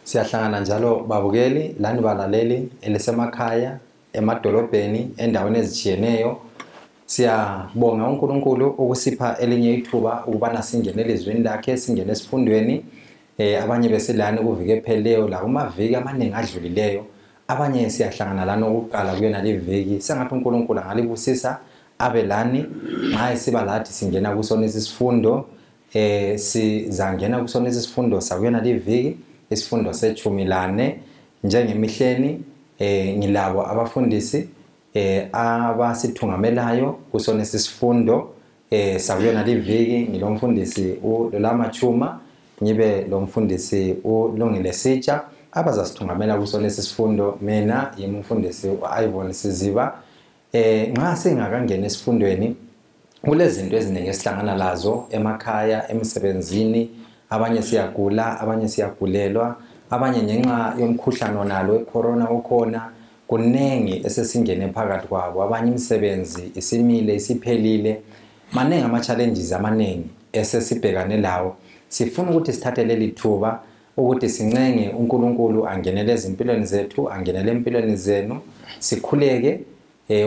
Siyahlangana njalo babukeli lani balaleli elisemakhaya, emadolobheni, endaweni ezitshiyeneyo. Siyabonga uNkulunkulu ukusipha elinye ithuba ukubana singene elizweni lakhe, singene esifundweni. Abanye besilani kuviki ephelileyo la kumaviki amaningi adlulileyo. Abanye siyahlangana lani okokuqala kuyona liviki. Sengathi uNkulunkulu angalibusisa abe lani nxa siba lathi singena kusona isifundo. Sizangena kusona isifundo sakuyona liviki, isifundo se-14 njengemihleni. Ngilabo abafundisi abasithungamelayo kusona isifundo sakuyona liviki. Ngilomfundisi uLulama Tshuma, ngibe lomfundisi uLungile Sitsha abazasithungamela kusona isifundo. Mina yimi umfundisi u-Ivon Siziba. Nxa singakangena esifundweni, kulezinto eziningi esihlangana lazo emakhaya, emsebenzini. Abanye siyagula, abanye siyagulelwa, abanye ngenxa yomkhuhlane onalo we-corona okhona, kunengi esesingene phakathi kwabo. Abanye imisebenzi isimile, isiphelile. Maningi ama-challenges amaningi esesibhekane lawo. Sifuna ukuthi sithathe leli thuba ukuthi sincenge uNkulunkulu angenele ezimpilweni zethu, angenele empilweni zenu. Sikhuleke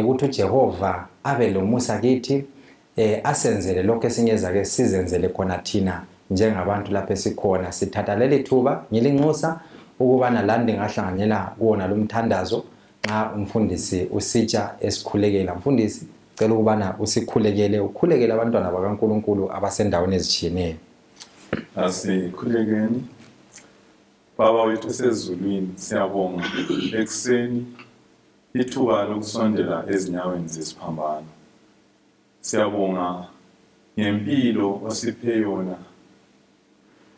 ukuthi uJehova abe lomusa kithi, asenzele lokho esingeza-ke sizenzele khona thina njengabantu lapho esikhona. Sithatha leli thuba ngilinxusa ukubana lani lingahlanganyela kuwona lo mthandazo nxa umfundisi uSitsha esikhulekela. Mfundisi, cela ukubana usikhulekele, ukhulekele abantwana bakaNkulunkulu abasendaweni ezitshiyeneyo. Asikhulekeni. Baba wethu osezulwini, siyabonga ekuseni ithuba lokusondela ezinyaweni zesiphambano. Siyabonga ngempilo osiphe yona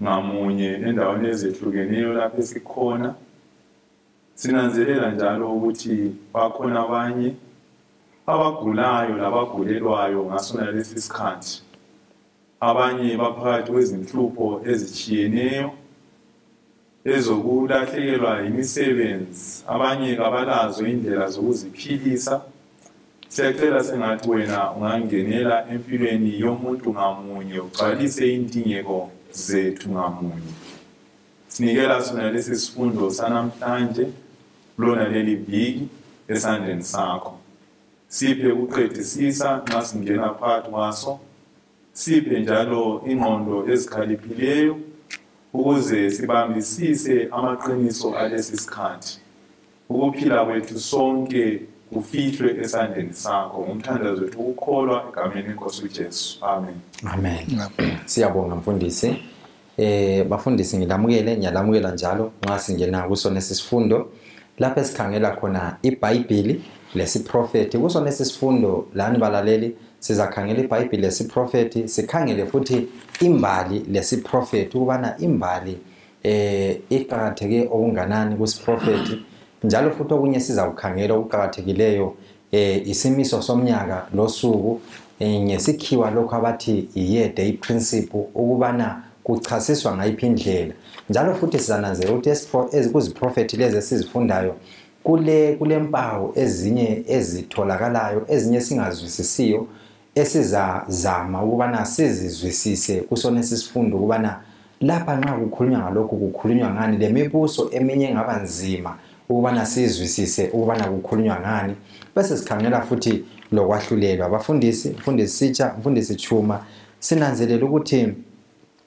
ngamunye endaweni ezehlukeneyo lapho esikhona. Sinanzelela njalo ukuthi bakhona abanye abagulayo labagulelwayo ngasona lesi sikhathi. Abanye baphakathi kwezinhlupho ezitshiyeneyo ezokulahlekelwa imisebenzi, abanye kabalazo indlela zokuziphilisa. Siyacela sengathi wena ungangenela empilweni yomuntu ngamunye, ugcwalise indingeko zethu ngamunye. Sinikela sona lesi sifundo sanamhlanje lona leli viki esandleni sakho. Siphe ukuqedisisa nxa singena phakathi kwaso, siphe njalo ingqondo ezikhaliphileyo ukuze sibambisise amaqiniso alesi sikhathi. Ukuphila kwethu sonke kufihlwe esandleni sakho. Ngomthandazo wethu ukukholwa egameni lenkosi uJesu. Amen. Amen. Siyabonga mfundisi. Bafundisi ngilamukele, ngiyalamukela njalo nxa singena kusona isifundo lapho esikhangela khona iBhayibheli lesiprofethi. Kusona isifundo lani balaleli sizakhangela iBhayibheli lesiprofethi, sikhangele futhi imbali lesiprofethi, ukubana imbali iqakatheke okunganani kusiprofethi. Njalo futhi okunye sizakukhangela okuqakathekileyo isimiso somnyaka losuku, ngesikhiwa lokho abathi i-year day principle, ukubana kuchasiswa ngayiphi indlela. Njalo futhi sizananzelela ukuthi kuziprofethi lezi esizifundayo kulempawu ezinye ezitholakalayo, ezinye singazwisisiyo, esizazama ukubana sizizwisise kusona isifundo, ukubana lapha nxa kukhulunywa ngalokhu kukhulunywa ngani, lemibuso eminye engaba nzima ukubana sizwisise ukubana kukhulunywa ngani. Bese sikhangela futhi lokwahlulelwa. Bafundisi, mfundisi Sitsha, mfundisi Tshuma, sinanzelela ukuthi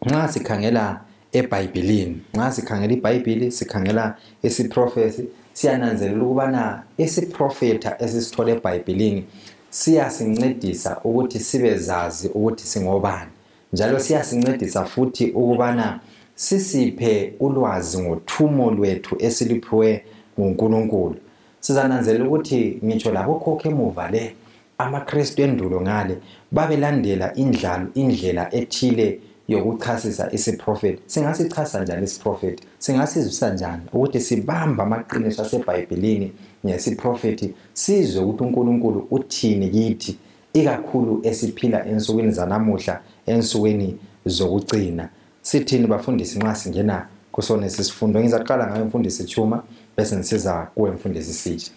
nxa sikhangela eBhayibhelini, nxa sikhangela iBhayibheli, sikhangela isiprofethi, siyananzelela ukubana isiprofetha esisithola eBhayibhelini siyasincedisa ukuthi sibezazi ukuthi singobani, njalo siyasincedisa futhi ukubana sisiphe ulwazi ngothumo lwethu esiliphiwe nguNkulunkulu. Sizananzelela ukuthi ngitsho labokhokho emuva le, amaKristu endulo ngale babelandela indlela ethile yokuchasisa isiprofethi. Singasichasa njani isiprofethi? Singasizwisa njani ukuthi sibamba amaqiniso aseBhayibhelini ngesiprofethi, sizwe ukuthi uNkulunkulu uthini kithi, ikakhulu esiphila ensukwini zanamuhla, ensukwini zokugcina. Sithini bafundisi nxa singena kusona isifundo? Ngizaqala ngayo mfundisi Tshuma, bese ngisiza kuwe mfundisi Sitsha.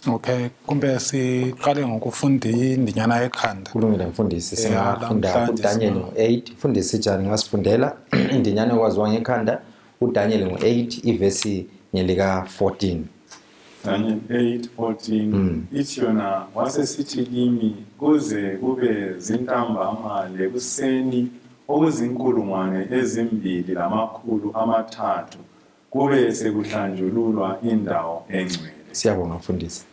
Okay, kumbe siqale ngokufunda indinyana yekhanda. Kulungile mfundisi, singafunda uDaniel 8. Mfundisi Sitsha, ngingasifundela indinyana okwaziwa ngekhanda uDaniel ngo-8 ivesi ngelika 14. Daniel 8:14 ithi yona, wasesithi kimi, kuze kube zintambama lekuseni 2300 kube sekuhlanjululwa indawo engcwele. Siyabonga mfundisi.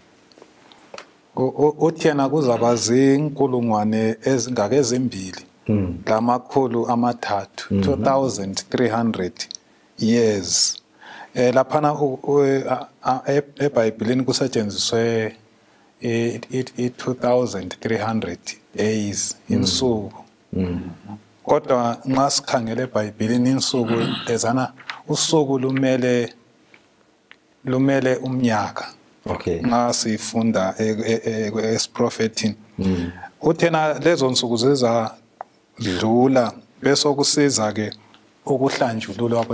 Uthi yena kuzaba zinkulungwane ezingaka ezimbili lamakhulu amathathu, 2300 years. Laphana eBhayibhelini kusetshenziswe i-2300 days, insuku. Kodwa nxa sikhangele eBhayibhelini insuku lezana, usuku lumele umnyaka. Nxa sifunda esiprofethini, uthena lezo nsuku zizadlula, bese kusiza ke ukuhlanjululwa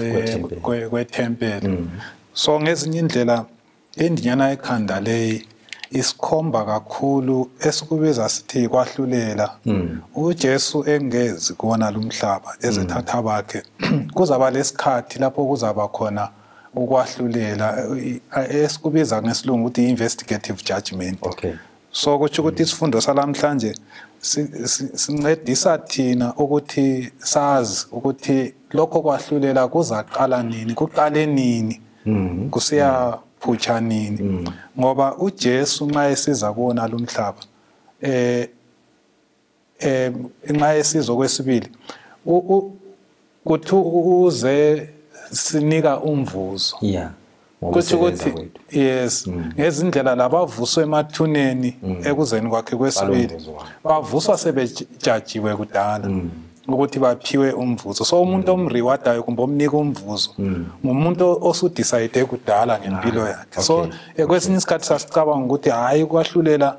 kwethempeli. So ngezinye indlela indinyana ekhanda leyi isikhomba kakhulu esikubiza sithi kwahlulela. uJesu engezi kuwona lumhlaba ezethatha bakhe, kuzaba lesikhathi lapho kuzaba khona ukwahlulela esikubiza ngesilungu ukuthi investigative judgment. So kutsho ukuthi isifundo salamhlanje sincedisa thina ukuthi sazi ukuthi lokho kwahlulela kuzaqala nini, kuqale nini, kusiya phutsha nini, ngoba uJesu nxa esiza kuwona lumhlaba, nxa esizo kwesibili, kuthi uze sinika umvuzo. Kuthi ukuthi yes, ngezindlela labavuswe emathuneni ekuzeni kwakhe kwesibili bavuswa sebejajiwe kudala ukuthi baphiwe umvuzo. So umuntu omrewardayo kumbe omnika umvuzo ngumuntu osudecide kudala ngempilo yakhe. So kwesinye isikhathi sasicabanga ukuthi hayi, kwahlulela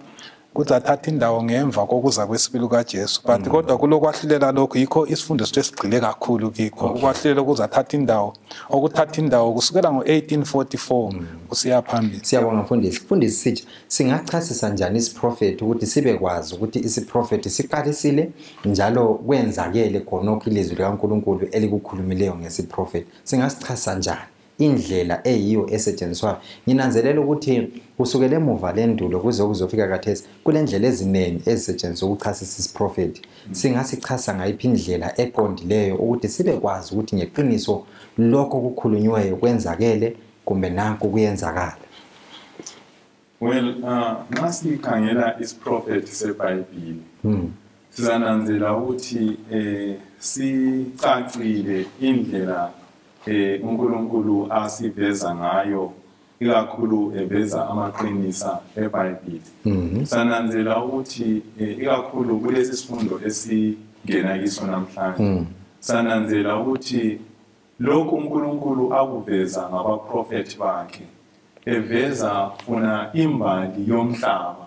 kuzathatha indawo ngemva kokuza kwesibili kaJesu, but kodwa kulokwahlulela lokhu yikho isifundo sethu esigxile kakhulu kikho. Ukwahlulela kuzathatha indawo, okuthatha indawo kusukela ngo-1844 kusiya phambili. Siyabonga mfundisi. Mfundisi Sitsha, singachasisa njani isiprofethi ukuthi sibekwazi ukuthi isiprofethi siqalisile njalo kwenzakele khonokho ilizwi likaNkulunkulu elikukhulumileyo ngesiprofethi? Singasichasa njani indlela eyiyo esetshenziswayo? Nginanzelela ukuthi kusukela emuva lendulo kuze kuzofika khathesi kulendlela eziningi ezisetshenziswa ukuchasisa isiprofethi. Singasichasa ngayiphi indlela eqondileyo ukuthi sibekwazi ukuthi ngeqiniso lokho kukhulunyweyo kwenzakele kumbe nanku kuyenzakala? Well, nxa sikhangela isiprofethi seBhayibhili, sizananzela ukuthi sicacile indlela uNkulunkulu asiveza ngayo, ikakhulu eveza amaqinisa eBhayibhili. Sananzela ukuthi ikakhulu kulesi sifundo esingena kiso namhlanje, sananzela ukuthi lokhu uNkulunkulu akuveza ngabaprofethi bakhe, eveza funa imbali yomhlaba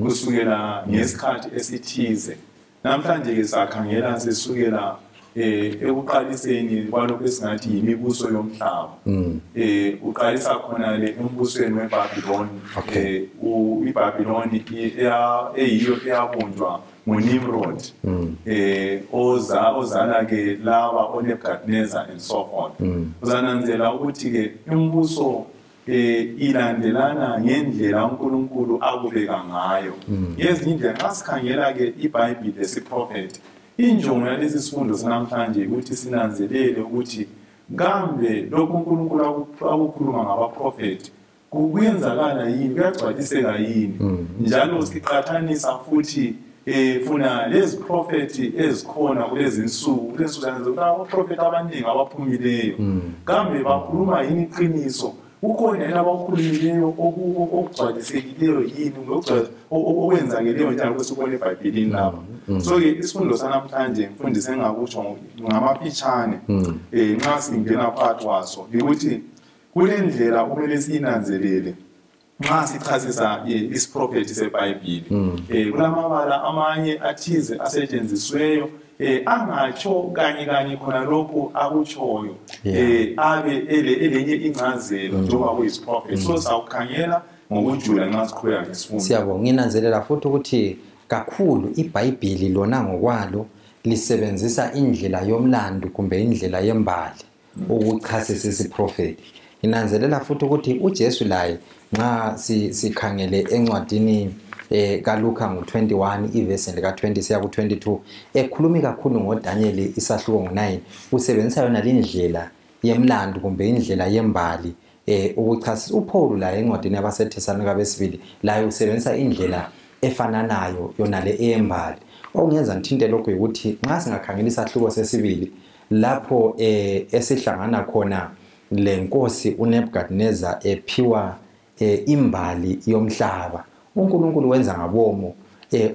kusukela ngesikhathi esithize. Namhlanje ke sakhangela sisukela ekuqaliseni kwalokho esingathi yimibuso yomhlaba. Uqalisa khona le embusweni weBabylon. iBabylon eyiyo eyabunjwa nguNimrod, ozala ke laba oNebuchadnezzar and so forth. Uzananzela ukuthi ke imibuso ilandelana ngendlela uNkulunkulu akubeka ngayo. Ngezinye indlela nxa sikhangela ke iBhayibheli lesiprofethi, injongo yalesi sifundo sanamhlanje ukuthi sinanzelele ukuthi kambe lokhu uNkulunkulu akukhuluma ngabaprofethi kuyenzakala yini, kuyagcwaliseka yini, njalo siqathanisa futhi funa lezi profethi ezikhona kulezi nsuku. Kulezi nsuku abaprofethi abaningi abaphumileyo, kambe bakhuluma yini iqiniso? Kukhona yini abakhulumileyo okugcwalisekileyo yini, okwenzakeleyo njalo sikubona eBhayibhelini lapha? So-ke isifundo sanamhlanje, mfundisi, engakutsho ngamafitshane nxa singena phakathi kwaso yikuthi kule ndlela okumele siyinanzelele nxa sichasisa isiprofethi seBhayibhili. Kulamabala amanye athize asetshenzisweyo angatsho kanye kanye khona lokhu akutshoyo, abe elenye incazelo njengoba kuyisiprofethi. So sawukhangela ngokujula nxa siqhubeka ngesifundo. Siyabonga. Nginanzelela futhi ukuthi kakhulu iBhayibheli lona ngokwalo lisebenzisa indlela yomlando kumbe indlela yembali. Ukuchasisa isiprofeti. Inanzelela futhi ukuthi uJesu laye nxa sikhangele encwadini kaLuka ngo-21 ivesi lika-20 siya ku-22 ekhulumi kakhulu ngoDaniel isahluko ngo-9 usebenzisa yona lindlela yemlando kumbe indlela yembali ukuchasisa. uPaul laye encwadini yabaseThesalonika besibili laye usebenzisa indlela efananayo yona le eyembali. Okungenza ngithinte lokho ukuthi nxa singakhangela isahluko sesibili lapho esihlangana khona lenkosi uNebukadnezar ephiwa imbali yomhlaba, uNkulunkulu wenza ngabomo.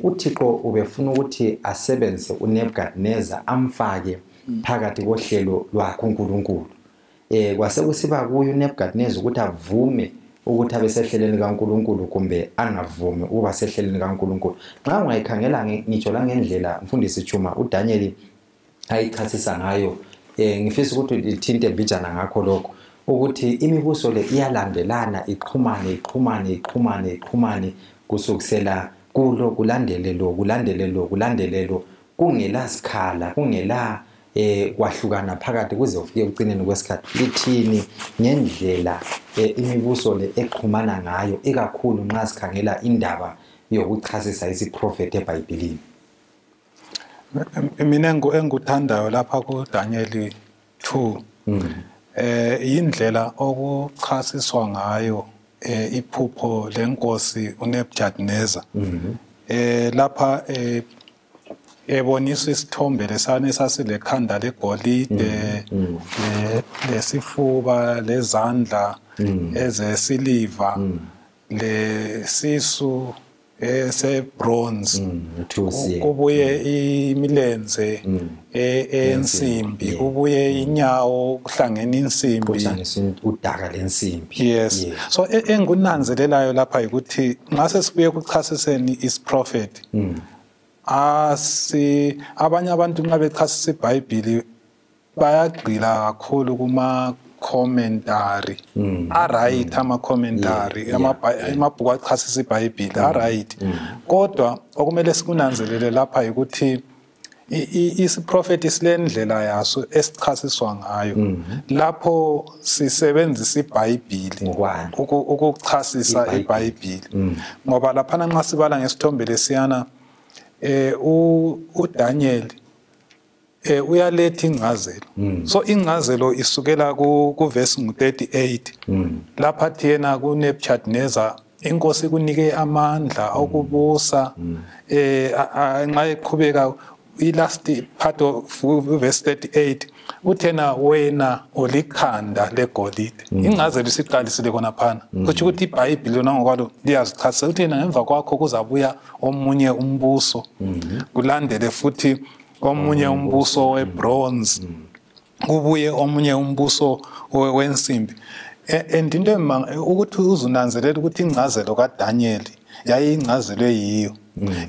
uThixo ubefuna ukuthi asebenzise uNebukadnezar amfake phakathi kohlelo lwakhe uNkulunkulu. Kwase kusiba kuye uNebukadnezar ukuthi avume ukuthi abe sehleleni kaNkulunkulu kumbe angavumi ukuba sehleleni kaNkulunkulu. Nxa ungayikhangela ngitsho la ngendlela mfundisi Chuma uDaniel ayichasisa ngayo, ngifisa ukuthi lithinte mbijana ngakho lokho ukuthi imibuso le iyalandelana, ixhumane ixhumane ixhumane ixhumane kusukisela kulo kulandele lo kulandele lo kulandele lo, kungela sikhala, kungela kwahlukana phakathi kuze ufike ekucineni kwesikhathi. Lithini ngendlela imibuso le exhumana ngayo, ikakhulu nxa sikhangela indaba yokuchasisa isiprofeti eBhayibhelini? Mina engikuthandayo lapha kuDaniel 2 indlela okuchasiswa ngayo iphupho lenkosi uNebukadnezar. Lapha eboniswa isithombe lesana esasilekhanda legolide lesifuba lezandla ezesiliva lesisu esebronze, kubuye imilenze ensimbi, kubuye inyawo kuhlangene insimbi, udaka lensimbi. Yes. So engikunanzelelayo lapha ukuthi ngase sibuye kuchasiseni isiprofeti, asi abanye abantu nxa bechasisa iBhayibheli bayagxila kakhulu kuma commentary. Alright, ama commentary, amabhuku achasisa iBhayibheli alright, kodwa okumele sikunanzelele lapha ukuthi isiprofeti silendlela yaso esichasiswa ngayo. Lapho sisebenzisa iBhayibheli ukuchasisa iBhayibheli, ngoba laphana nxa sibala ngesithombe lesiyana uDaniel uyaletha ingcazelo. So ingcazelo isukela ku verse 38 lapha thina kuNebukadnezar inkosi kunike amandla okubusa. Nxa eqhubeka i-last part of verse 38 uthena wena olikhanda legolide. Ingcazelo isiqalisile khona phana, kusho ukuthi iBhayibheli lona ngokwalo liyazichasisa. Uthena ngemva kwakho kuzabuya omunye umbuso, kulandele futhi omunye umbuso webronze, kubuye omunye umbuso wensimbi. And into ukuthi uzunanzelela ukuthi ingcazelo kaDaniel yayingcazelo eyiyo,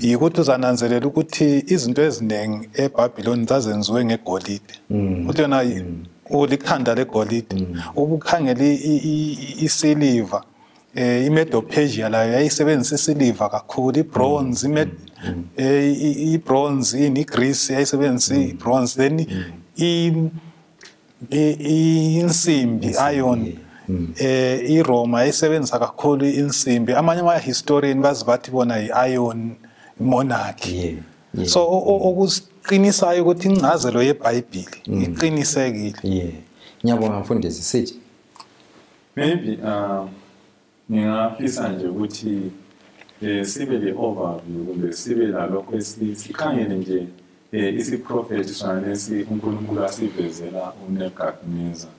yikuthi uzananzelela ukuthi izinto eziningi eBhabhiloni zazenziwe ngegolide. Uthi yona ulikhanda legolide, ubukhangela isiliva, iMedo-Persia layo yayisebenzisa isiliva kakhulu, ibronze, ibronze iGreece yayisebenzisa ibronze, then insimbi iron, iRoma yayisebenzisa kakhulu insimbi. Amanye ama-historian bazi bathi bona i-iron monarchy. So okuqinisayo ukuthi ingcazelo yeBhayibheli iqinisekile. Ngiyabonga mfundisi. Sithi maybe ngingafisa nje ukuthi sibe le overview kumbe sibe lalokho sikhangele nje isiprofeti sona lesi uNkulunkulu asivezela uNebukadnezar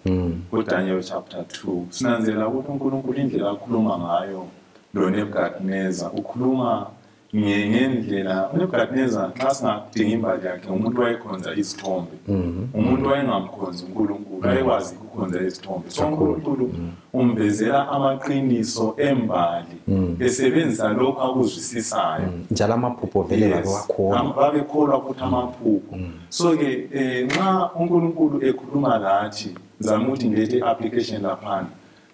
kuDaniel chapter 2. Sinanzela ukuthi uNkulunkulu indlela akhuluma ngayo lo Nebukadnezar ukhuluma ngendlela. uNebukadnezar nxa singadinga imbali yakhe, umuntu wayekhonza izithombe, umuntu wayengamkhonzi uNkulunkulu, wayekwazi ukukhonza izithombe. So uNkulunkulu umvezela amaqiniso embali esebenzisa lokho akuzwisisayo, njalo amaphupho vele babewakholwa, babekholwa futhi amaphupho. So ke nxa uNkulunkulu ekhuluma lathi, ngizama ukuthi ngilethe application laphana.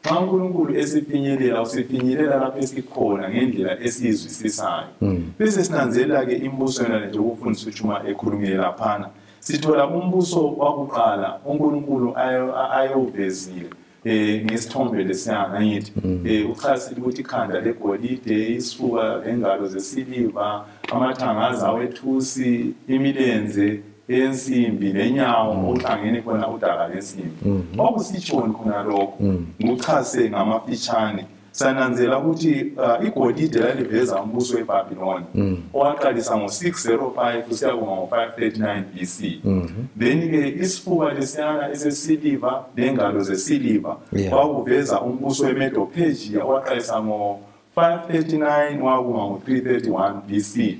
Nxa uNkulunkulu esifinyelela, usifinyelela lapho esikhona ngendlela esiyizwisisayo. Bese sinanzelela ke imibuso yona nje ukufundisa uChuma ekhulumile laphana, Sithola umbuso wakuqala uNkulunkulu ayewuvezile ngesithombe lesiyana ngithi uchasile ukuthi ikhanda legolide, isifuba lengalo zesiliva, amathangaza wethusi, imilenze ensimbi lenyawo ohlangene khona udaka lensimbi. Kwakusitshoni khona lokho? Nguchase ngamafitshane. Sananzela ukuthi igolide laliveza umbuso weBhabhiloni owaqalisa ngo-605 kusiya kuma ngo-539 BC. Then-ke isifuba lesiyana esesiliva lengalo zesiliva kwakuveza umbuso weMedo-Persia owaqalisa ngo-539 wakuma ngo-331 BC.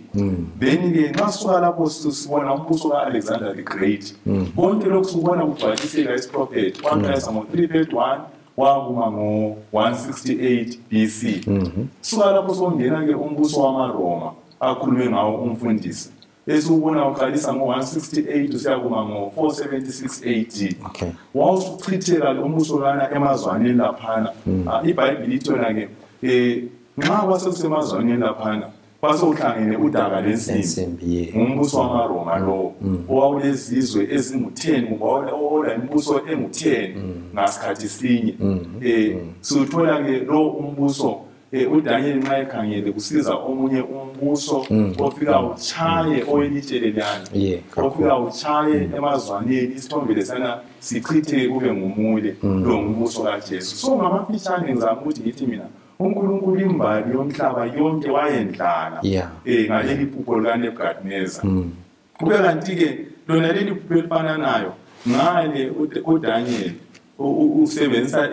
Then-ke nxa sisuka lapho sibona umbuso ka-Alexander the Great. Konke lokhu sikubona kugcwaliseka isiprofethi waqalisa ngo-331 wakuma ngo-168 BC. Suka lapho songena-ke umbuso wamaRoma akhulume ngawo umfundisi. Esiwubona uqalisa ngo-168 usiyakuma ngo-476 AD. Wawusuchitheka lo mbuso lana emazwaneni laphana. IBhayibhili ithi yona-ke nxa kwasekusemazwaneni laphana kwasekuhlangene udaka lensimbi. Ngumbuso wamaRoma lowo owawulezizwe ezingu-10 kumbe owawula imibuso engu-10 ngasikhathi sinye. Siwuthola-ke lo umbuso uDaniel nxa ekhangele kusiza omunye umbuso ofika uchaye oyelitshe leliyana, ofika uchaye emazwaneni, isithombe lesana sichitheke kube ngumule. Lo ngumbuso kaJesu. So ngamafitshane ngizama ukuthi ngithi mina uNkulunkulu imbali yomhlaba yonke wayendlala ngaleli phupho likaNebukadneza. Kube kanti-ke lona leli phupho elifananayo ngale uDaniel usebenzisa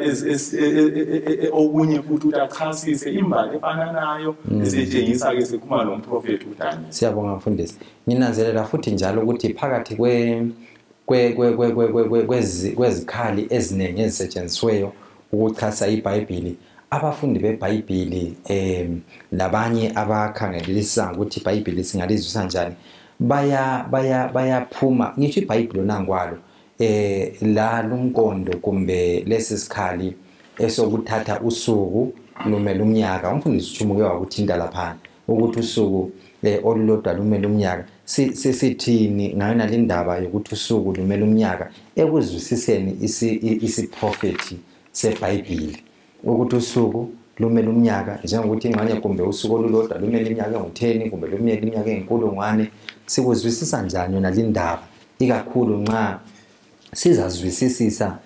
okunye futhi ukuthi achasise imbali efananayo esetshengisa-ke sekhuluma lo mprofethi uDaniel. Siyabonga mfundisi. Nginanzelela futhi njalo ukuthi phakathi kwezikhali eziningi ezisetshenzisiweyo ukuchasa iBhayibhili, abafundi beBhayibhili labanye abakhangelisa ukuthi iBhayibhili singalizwisa njani bayaphuma ngisho iBhayibhili nangwalo la lumqondo kumbe lesi sikhali esokuthatha usuku lumele umnyaka. Umfundisi uTshuma wakuthinta laphana ukuthi usuku olulodwa lumele umnyaka. Sithini ngayona le ndaba yokuthi usuku lumele umnyaka ekuzwisiseni isiprofethi seBhayibhili, ukuthi usuku lumele umnyaka njengokuthi ingxenye kumbe usuku olulodwa lumele iminyaka engu-10 kumbe lumele iminyaka eyinkulungwane. Sikuzwisisa njani yona le ndaba ikakhulu nxa sizazwisisisa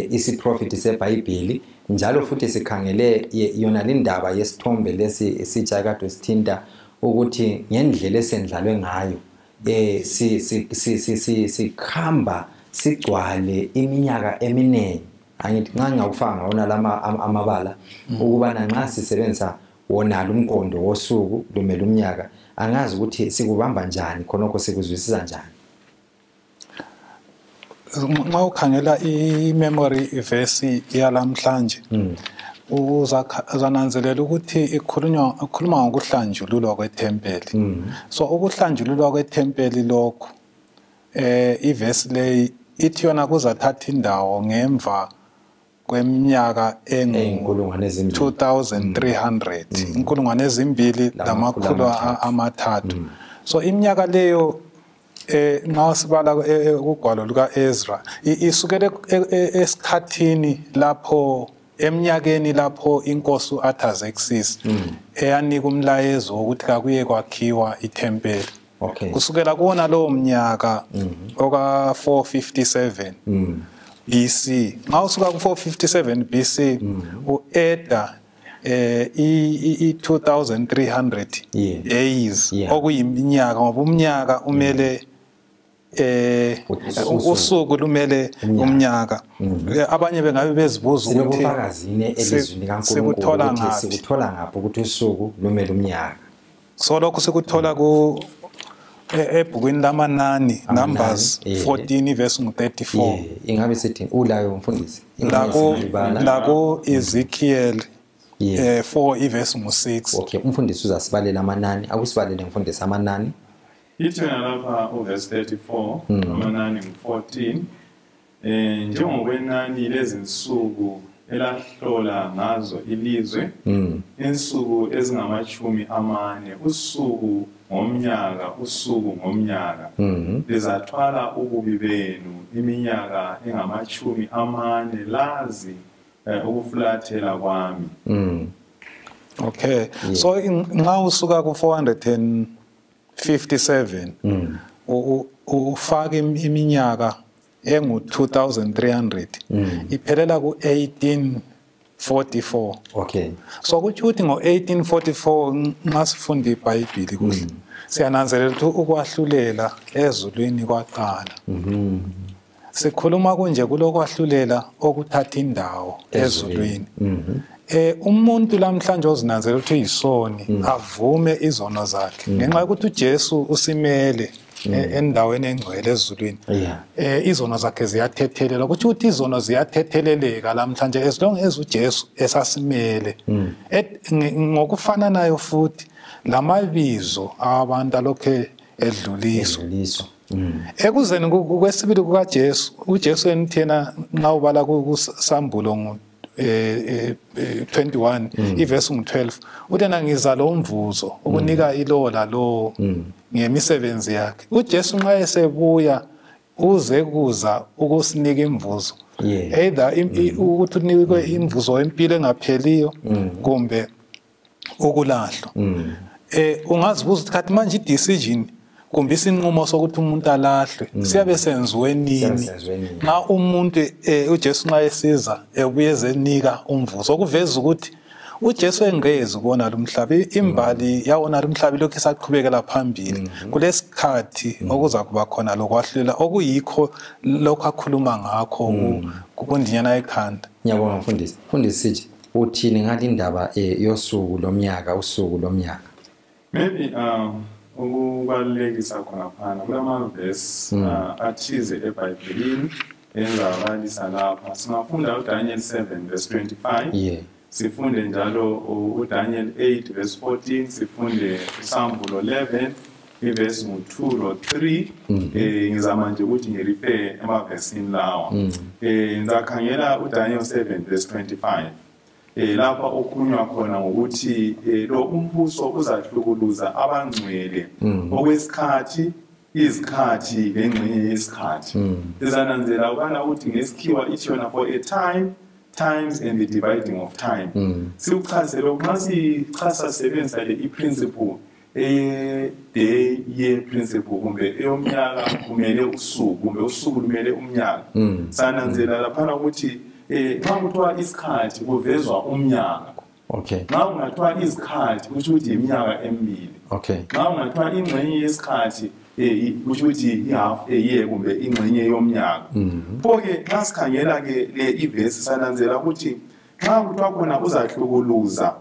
isiprofethi seBhayibhili, njalo futhi sikhangele yona le ndaba yesithombe lesi esitsha kade sithinta ukuthi ngendlela esendlalwe ngayo sikhamba sigcwale iminyaka eminingi. Angithi nxa ngingakufaka ngawona lama amabala ukubana nxa sisebenzisa wona lumqondo wosuku lumele umnyaka, angazi ukuthi sikubamba njani khonokho, sikuzwisisa njani. Nxa ukhangela i-memory verse yalamhlanje uzananzelela ukuthi ikhuluma ngokuhlanjululwa kwethempeli. So ukuhlanjululwa kwethempeli lokhu ivesi leyi ithi yona kuzathatha indawo ngemva kweminyaka engu-2300, 2300. So iminyaka leyo nxa sibala kugwalo luka-Ezra isukele esikhathini lapho eminyakeni lapho inkosi u-Artaxerxes eyanika umlayezo wokuthi kakuye kwakhiwa ithempeli. Kusukela kuwona lowo mnyaka oka-457 BC. Nxa usuka ku-457 BC u-eda i-2300 days okuyiminyaka, ngoba umnyaka umele usuku lumele umnyaka. Abanye bengabe bezibuza ukuthi sikuthola ngaphi, sikuthola ngaphi ukuthi usuku lumele umnyaka. So lokhu sikuthola ku ebhukwini lamanani, Numbers 14 verse 34. Ingabe sithi ulayo mfundisi? Lako Ezekiel 4 verse 6. Okay, umfundisi uzasibalela amanani, akusibalele mfundisi amanani. Ithi yona lapha uverse 34 amanani ngu-14 njengokwenani lezinsuku elahlola ngazo ilizwe, insuku ezingamashumi amane, usuku ngomnyaka, usuku ngomnyaka. Lizathwala ububi benu iminyaka engama-40 lazi ukufulathela kwami. Okay. So nxa usuka ku 457 ufaka iminyaka engu 2300 iphelela ku 1844. Okay. So kuthi ukuthi ngo 1844 nxa sifunda iBhayibheli kuhle siyananzelela ukuthi ukwahlulela ezulwini kwaqala. Sikhuluma kunje kulokwahlulela okuthatha indawo ezulwini. Umuntu lamhlanje ozinanzelela ukuthi uyisoni avume izono zakhe ngenxa yokuthi uJesu usimele endaweni engcwele ezulwini. Izono zakhe ziyathethelelwa. Kuthi ukuthi izono ziyathetheleleka lamhlanje as long as uJesu esasimele. Ngokufananayo futhi lamabizo abantu alokhe edluliswa. Ekuzeni kwesibili kukaJesu, uJesu enithena nxa ubala kusambulo ngo 21 ivesi ngu-12 uthena ngiza lo mvuzo ukunika ilowo lalowo ngemisebenzi yakhe. uJesu nxa esebuya uze kuza ukusinika imvuzo, either ukuthi unikwe imvuzo empilo engapheliyo kumbe ukulahlwa. Ungazibuza ukuthi khathi manje i-decision kumbe isinqumo sokuthi umuntu alahlwe siyabe senziwe nini nxa umuntu uJesu nxa esiza ebuye ezenika umvuzo, okuveza ukuthi uJesu engezi kubona lo mhlaba, imbali yawona lo mhlaba lokhu isaqhubekela phambili kulesikhathi okuza kuba khona lokwahlulela okuyikho lokho akhuluma ngakho kundinyana ekhanda. Ngiyabonga mfundisi. Mfundisi sithi uthini ngathi indaba yosuku lomnyaka, usuku lomnyaka? Maybe ukubalulekisa khonaphana kulamavesi athize eBhayibhelini engabalisa lapha. Singafunda uDaniel 7 verse 25. Sifunde njalo uDaniel 8 verse 14, sifunde uSambulo 11 ivesi ngu-2 lo-3. Ngizama nje ukuthi ngirefer emavesini lawa. Ngizakhangela uDaniel 7 verse 25. Lapha okukhulunywa khona ngokuthi lo umbuso uzahlukuluza abangcwele okwesikhathi, izikhathi lengxenye yesikhathi. Sizananzela ukubana ukuthi ngesikhiwa ithi yona for a time, times and the dividing of time. Sikuchazele nxa sichasa sebenzisa le i-principle day year principle kumbe eyomnyaka kumele usuku kumbe usuku lumele umnyaka. Sananzela laphana ukuthi nxa kuthiwa isikhathi kuvezwa umnyaka. Okay. Nxa kungathiwa izikhathi kusho ukuthi iminyaka emibili. Okay. Nxa kungathiwa ingxenye yesikhathi kusho ukuthi i-half a year kumbe ingxenye yomnyaka. Pho-ke nxa sikhangela-ke le ivesi sananzela ukuthi nxa kuthiwa khona uzahlukuluza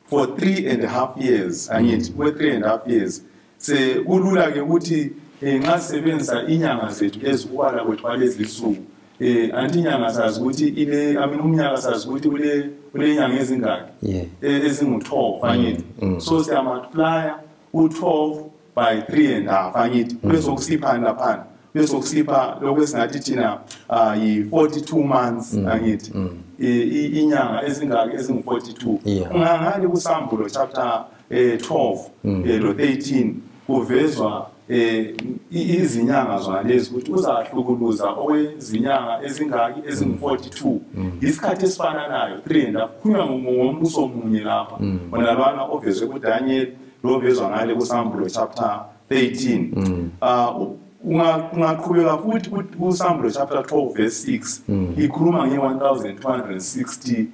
for 3.5 years, angithi kwe 3.5 years, sekulula-ke ukuthi nxa sisebenzisa inyanga zethu ezikubala kwethu kwalezi nsuku, anti inyanga sazi ukuthi ile, I mean umnyaka sazi ukuthi ule inyanga ezingaki? Ezingu-12 angithi. So siyamultiplya u-12 by 3.5 angithi. Besokusipha laphana, besokusipha lokho esingathi thina yi-42 months angithi. Inyanga ezingaki? Ezingu-42. Ungangani kuSambulo chapter 12 lo 13 kuvezwa izinyanga zona lezi ukuthi uzahlukuluza okwezinyanga ezingaki? Ezingu-42. Isikhathi esifananayo 3.5 kukhulunywa ngombuso munye lapha wona lwana ovezwe kuDaniel lovezwa ngale kuSambulo chapter 13. Ungaqhubeka futhi kuSambulo chapter 12 verse 6 ikhuluma nge-1260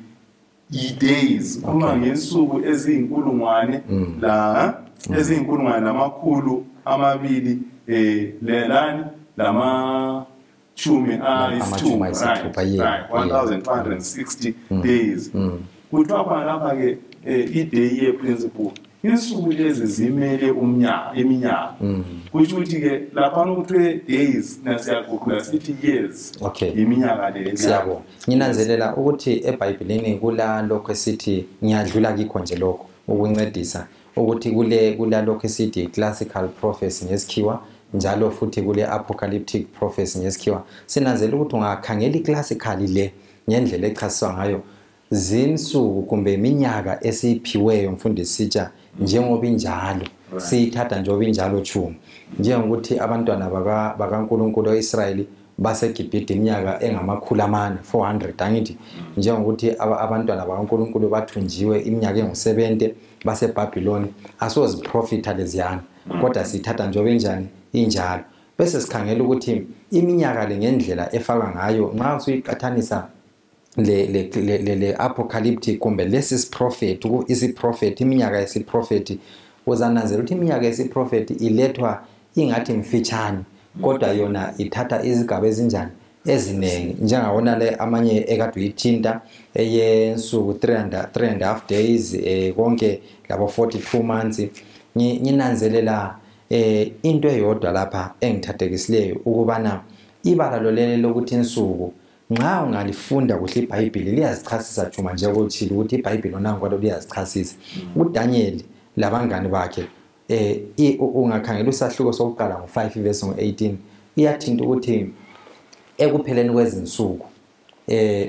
days, ikhuluma ngensuku eziyinkulungwane la eziyinkulungwane namakhulu amabili lelani lamashumi ayisithupha, right, 1260 days. Kuthiwa khona lapha-ke i-day year principle, insuku lezi zimele umnyaka, iminyaka. Kusho ukuthi-ke laphana kuthiwe days nasiyaguqula sithi years. Okay. Iminyaka le. Siyabonga. Nginanzelela ukuthi eBhayibhelini kulalokho esithi ngiyadlula kikho nje lokho ukuncedisa ukuthi kulalokho esithi classical prophecy ngesikhiwa njalo futhi kule apocalyptic prophecy ngesikhiwa. Sinanzelela ukuthi ungakhangela i-classical le ngendlela echasiswa ngayo Zinsuku kumbe iminyaka esiyiphiweyo mfundisi Sitsha njengoba injalo, siyithatha njengoba injalo Chuma, njengokuthi abantwana bakaNkulunkulu oIsrayeli baseGibhithe iminyaka engama-400, 400 angithi, njengokuthi abantwana bakaNkulunkulu bathunjiwe iminyaka engu-70 baseBhabhiloni. Asoziprofitha leziyana, kodwa siyithatha njengoba injani injalo. Bese sikhangela ukuthi iminyaka le ngendlela efaka ngayo nxa usuyiqathanisa le apocalyptic kumbe lesi siprofeti, isiprofeti, iminyaka yesiprofeti, uzananzela ukuthi iminyaka yesiprofeti ilethwa ingathi mfitshane, kodwa yona ithatha izigaba ezinjani eziningi, njengawona le amanye ekade uyithinta eyensuku 3.5 days, konke labo 42 months. Nginanzelela into eyodwa lapha engithathekisileyo ukubana ibala lolele lokuthi insuku nxa ungalifunda kuhle iBhayibheli liyazichasisa Chuma, njengokuthi ukuthi iBhayibheli lona ngalo liyazichasisa. uDaniel labangani bakhe ungakhangela usahluko sokuqala ngo-5 verse ngo-18, iyathinta ukuthi ekupheleni kwezinsuku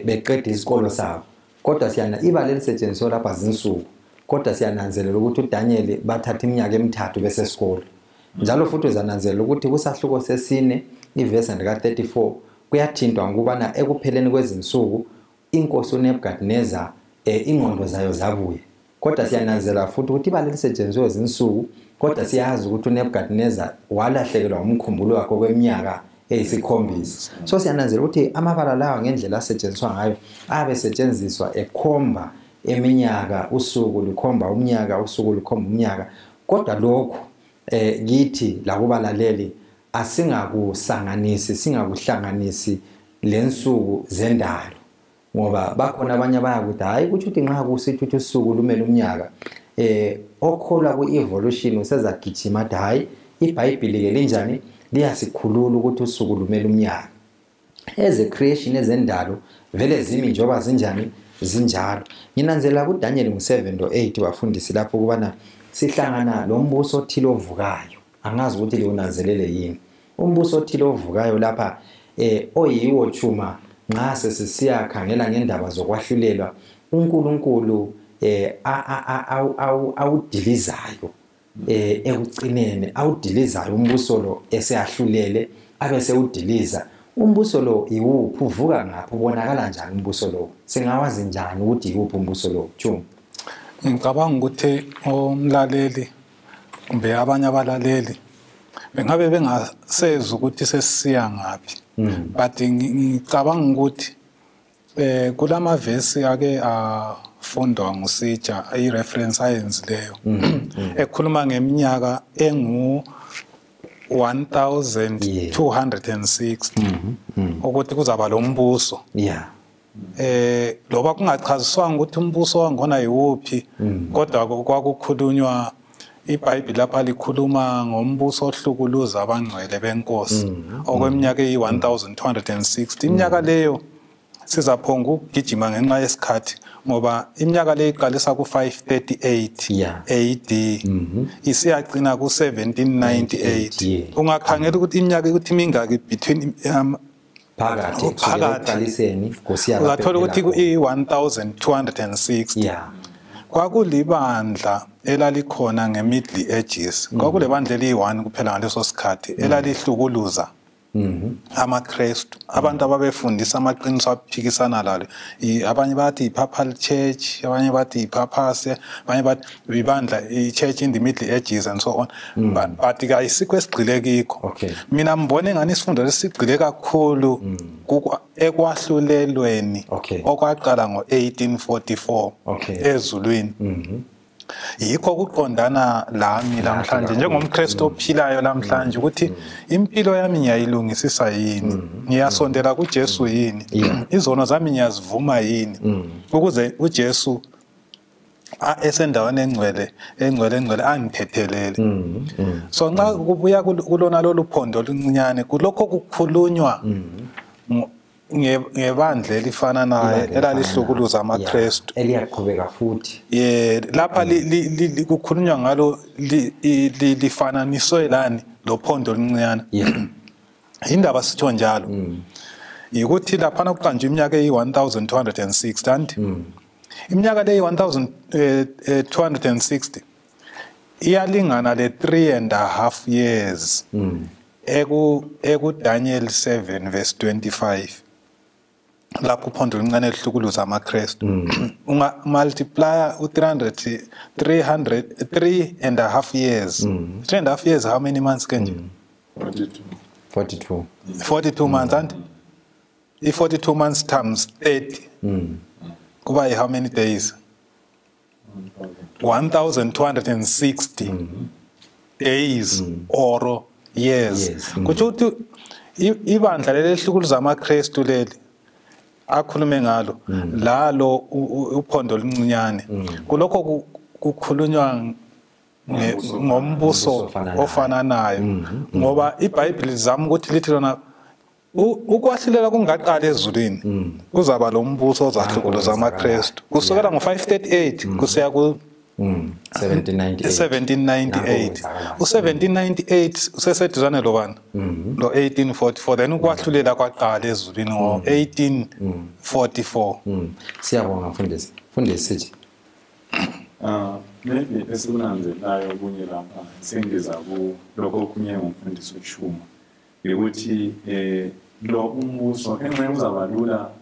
beqeda isikolo sabo, kodwa siyana ibala elisetshenziswa lapha zinsuku, kodwa siyananzelela ukuthi uDaniel bathatha iminyaka emithathu besesikolo. Njalo futhi uzananzelela ukuthi kusahluko sesine ivesi ka-34 kuyathintwa ngokubana ekupheleni kwezinsuku inkosi uNebukadnezar ingqondo zayo zabuya, kodwa siyananzela futhi ukuthi ibala elisetshenziswe zinsuku, kodwa siyazi ukuthi uNebukadnezar walahlekelwa umkhumbulo wakhe kweminyaka eyisikhombisa. So siyananzela ukuthi amabala lawa ngendlela asetshenziswa ngayo abe setshenziswa ekhomba eminyaka, usuku lukhomba umnyaka, usuku lukhomba umnyaka. Kodwa lokhu kithi lakubalaleli asingakusanganisi, singakuhlanganisi lensuku zendalo, ngoba bakhona abanye bayakuthi hayi kuthi ukuthi nxa kusithi ukuthi usuku lumele umnyaka, okholwa ku-evolution usezagijima athi hayi iBhayibheli ke linjani liyasikhulula ukuthi usuku lumele umnyaka. Eze creation ezendalo vele zimi njengoba zinjani zinjalo. Nginanzelela kuDaniel ngo-7 to 8 bafundisi lapho ukubana sihlangana lo mbuso othile ovukayo, angazi ukuthi liwunanzelele yini umbuso othile ovukayo lapha, oyiwo Chuma nxa sesiyakhangela ngendaba zokwahlulelwa uNkulunkulu awudilizayo ekucineni, awudilizayo umbuso lo eseyahlulele abe sewudiliza. Umbuso lo iwuphi, uvuka ngaphi, ubonakala njani umbuso lo, singawazi njani ukuthi iwuphi umbuso lo Chuma? Ngicabanga ukuthi umlaleli kumbe abanye abalaleli bengabe bengasezi ukuthi sesiya ngaphi, but ngicabanga ukuthi kulamavesi ake afundwa nguSitsha, i-reference ayenzileyo ekhuluma ngeminyaka engu 1260 ukuthi kuzaba lo mbuso. Loba kungachaziswanga ukuthi umbuso wangkhona yiwuphi, kodwa kwakukhulunywa iBhayibheli lapha likhuluma ngombuso ohlukuluza abangcwele benkosi okweminyaka eyi-1260. Iminyaka leyo sizaphonga ukugijima ngenxa yesikhathi, ngoba iminyaka leyo iqalisa ku-538 AD isiyagcina ku-1798. Ungakhangela ukuthi iminyaka ukuthi mingaki between phakathi ekuqaliseni kusiya uzathola ukuthi i-1260. Kwakulibandla elalikhona nge-Middle Ages, kwakulebandla eliyi-1 kuphela ngaleso sikhathi elalihlukuluza amaKrestu, abantu ababefundisa amaqiniso aphikisana lalo. Abanye bathi i-Papal Church, abanye bathi i-Papacy, abanye bathi ibandla i-Church in the Middle Ages and so on. But ayisikho esigxile kikho. Mina ngibone ngani isifundo lesigxile kakhulu ekwahlulelweni okwaqala ngo-1844 ezulwini. Yikho kuqondana lami lamhlanje njengomKristu ophilayo lamhlanje ukuthi impilo yami ngiyayilungisisa yini, ngiyasondela kuJesu yini, izono zami ngiyazivuma yini, ukuze uJesu esendaweni engcwele engcwele engcwele angithethelele. So nxa kubuya kulona lolu phondo oluncinyane kulokho kukhulunywa ngebandla elifana naye elalihlukuluza amaKristu eliyaqhubeka futhi lapha kukhulunywa ngalo lifananiswe lani lophondo oluncinyane. Indaba sitho njalo ukuthi laphana kuqanjwe iminyaka eyi-1260 anti Iminyaka leyi 1260 iyalingana le 3.5 years eku Daniel 7 verse 25 lapho uphondo oluncane luhlukuluza amaKristu. Unga multiply u 3.5 years. 3.5 years, how many months can you? 42. 42 months, and 42 months times 30. Kuba how many days? 1260 days or years. Kutsho ukuthi ibandla lelihlukuluza amaKristu leli akhulume ngalo lalo uphondo oluncinyane, kulokho kukhulunywa ngombuso ofananayo, ngoba iBhayibheli lizama ukuthi lithi lona ukwahlulela kungaqala ezulwini, kuzaba lo mbuso ozahlukuluza amaKristu kusukela ngo-538 kusiya ku 1798. U-1798 useseduzane lo bani lo 1844, then ukwahlulela kwaqala ezulwini ngo-1844. Siyabonga mfundisi. Mfundisi sithi maybe esikunanzelelayo okunye lapha sengeza kulokho okunye ngomfundisi uChuma ukuthi lo umbuso engxenye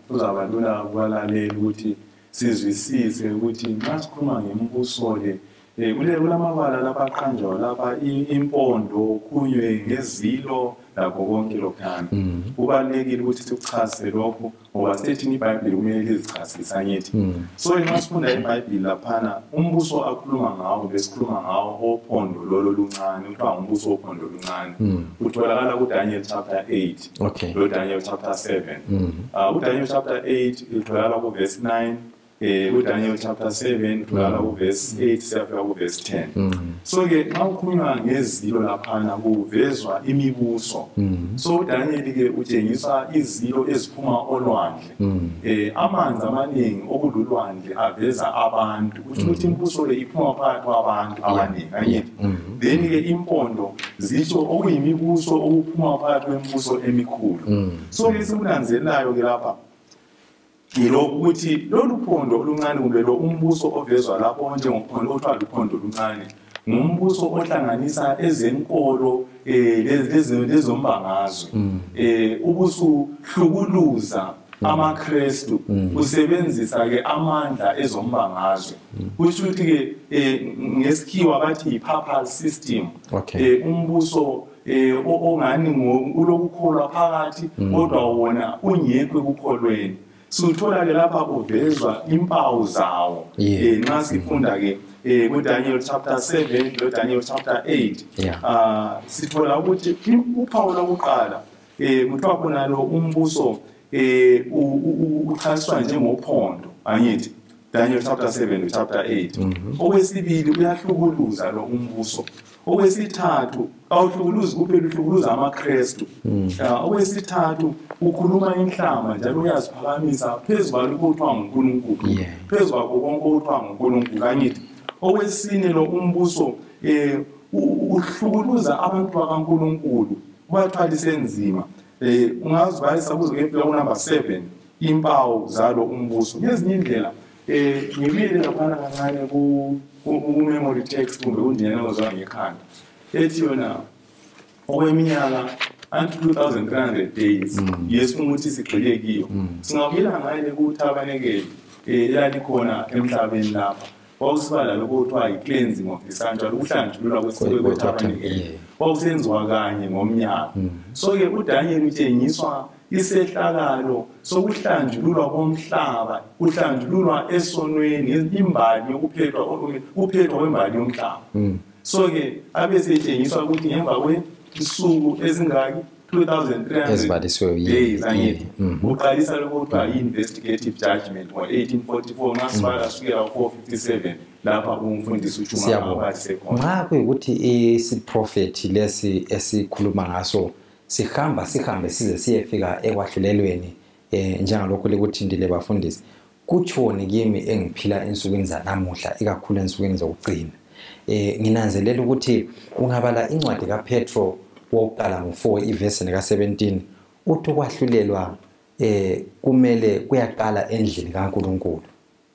uzabalula kubalaleli ukuthi sizwisise ukuthi nxa sikhuluma ngembuso le kulamabala lapha aqanjwa lapha impondo kunywe ngezilo lakho konke lokhana. Kubalulekile ukuthi sikuchase lokho ngoba sithini iBhayibheli kumele lizichasise angithi. So nxa sifunda iBhayibheli laphana umbuso akhuluma ngawo besikhuluma ngawo ophondo lolo luncane, kuthiwa umbuso ophondo luncane, utholakala kuDaniel chapter 8 lo Daniel chapter 7. uDaniel chapter 8 utholakala kuverse 9, uDaniel chapter 7 utholakala kuverse 8 siyafika kuverse 10. So ke nxa ukhulunywa ngezilo laphana kuvezwa imibuso. So uDaniel ke utshengisa izilo eziphuma olwandle. Amanzi amaningi okululwandle aveza abantu, kusho ukuthi imibuso le iphuma phakathi kwabantu abaningi angithi. Then ke impondo zisho okuyimibuso okuphuma phakathi kwemibuso emikhulu. So ke sikunanzelelayo ke lapha yilokhu ukuthi lolu phondo oluncane kumbe lo umbuso ovezwa lapho njengophondo othiwa luphondo oluncane ngumbuso ohlanganisa ezenkolo lezombangazwe, ubusuhlukuluza amaKristu usebenzisa ke amandla ezombangazwe. Kusho ukuthi ke ngesikhiwa bathi i-papal system, umbuso ongani ulokukholwa phakathi kodwa wona ungekho ekukholweni. Suthola ke lapha kuvezwa impawu zawo nxa sifunda ke kuDaniel chapter 7 lo Daniel chapter 8. Sithola ukuthi uphawu lokuqala kuthiwa khona lo umbuso uchasiswa njengophondo angithi, Daniel chapter 7 lo chapter 8. Okwesibili uyahlukuluza lo umbuso. Okwesithathu awuhlukuluzi kuphela, uhlukuluza amaKristu. Okwesithathu ukhuluma inhlamba njalo uyaziphakamisa phezu kwalokho okuthiwa nguNkulunkulu, phezu kwakho konke okuthiwa nguNkulunkulu angithi. Okwesine lo umbuso uhlukuluza abantu bakaNkulunkulu, ubathwalise nzima. Ungazibalisa kuze kuyefika kunumber 7 impawu zalo umbuso. Ngezinye indlela ngibile laphana kancane ku-memory text kumbe kundiyena ozwa ngekhanda ethi yona okweminyaka unto 2300 days yesifuna ukuthi sigxile kiyo. Singabuyela ngayo kuthabanekele elalikhona emhlabeni lapha kwakusibala lokho kuthiwa i-cleansing of the sanctuary, ukuhlanjululwa kwethabanekele kwakusenziwa kanye ngomnyaka. So-ke uDaniel utshengiswa isehlakalo sokuhlanjululwa komhlaba, kuhlanjululwa esonweni, imbali yokuphethwa kwembali yomhlaba. So-ke abesetshengiswa ukuthi ngemva kwensuku ezingaki 2300 days angithi uqalisa lokho kuthiwa i-investigative judgment ngo-1844 ngasibala sukela 457 lapha umfundisi uChuma abasekhona. Nxa kuyikuthi isiprofethi lesi esikhuluma ngaso sihamba size siyefika ekwahlulelweni njengalokho likuthintile bafundisi, kutshoni kimi engiphila ensukwini zanamuhla ikakhulu ensukwini zokugcina? Nginanzelela ukuthi ungabala incwadi kaPetro wokuqala ngo-4 ivesi ka-17 uthi ukwahlulelwa kumele kuyaqala endlini kaNkulunkulu.